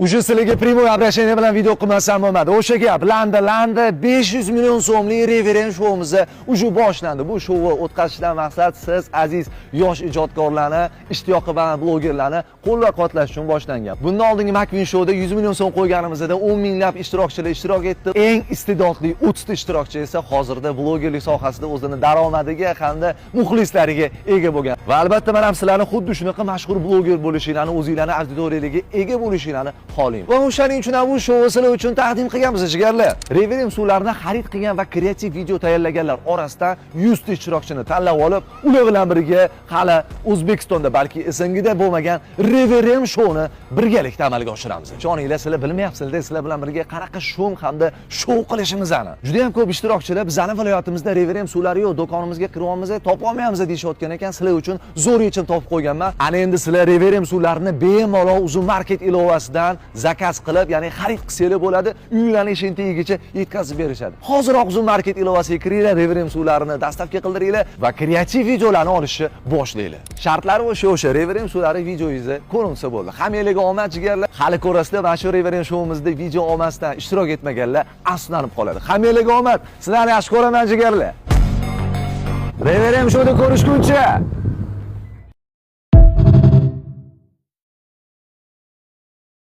Уже sizlarga прямой обращение bilan video qilmasam bo'lmadi. O'sha gap, Landa Landa 500 million so'mlik reverend shouimiz уже boshlandi. Bu shouni o'tkazishdan maqsad siz aziz yosh ijodkorlarni, ishtiyoqi baland blogerlarni qo'llab-quvvatlash uchun boshlangan. Bundan oldingi McQueen shouda 100 million so'm qo'yganimizda 10 minglab ishtirokchilar ishtirok etdi. Eng iste'dodli 30 ta ishtirokchi esa hozirda blogerlik sohasida o'zini daromadiga hamda muxlislariga ega bo'lgan. Va albatta men ham sizlarni xuddi shunaqa mashhur bloger bo'lishinglarni, o'zinglarni auditoriyaligiga ega bo'lishinglarni xohlayman. Va o'shaning uchun ham bu shouni sizlar uchun taqdim qilganmiz, jigarlar. Reverend suvlarini xarid qilgan va kreativ video tayyorlaganlar orasidan 100 ta ishtirokchini tanlab olib, ular bilan birga hali O'zbekistonda, balki SNGda bo'lmagan Reverend shouni birgalikda amalga oshiramiz. Ishoninglar, sizlar bilmayapsizlar, sizlar bilan birga qanaqa shum hamda shou qilishimizni. Juda ham ko'p ishtirokchilar bizning viloyatimizda Reverend suvlari yo'q, do'konimizga kiryapmiz, topolmayapmiz deyishayotgan ekan. Sizlar uchun zo'r yechim topib qo'yganman. Ana endi sizlar Reverend suvlarini bemalol Uzum Market ilovasidan zakaz qilib, ya'ni xarid qilsanglar bo'ladi, uylarning eshigini tagigacha yetkazib berishadi. Hoziroq Uzum Market ilovasiga kiringlar, Reverend suvlarini доставка qildiringlar va kreativ videolarni olishni boshlanglar. Shartlari o'sha Reverend suvlari videoyingizni ko'rinsa bo'ldi. Hammanglarga omad, jigarlar. Hali ko'rasizlar, mana shu Reverend shouimizda video olmasdan ishtirok etmaganlar afsuslanib qoladi. Hammanglarga omad. Sizlarni yaxshi ko'raman, jigarlar. Reverend shouda ko'rishguncha.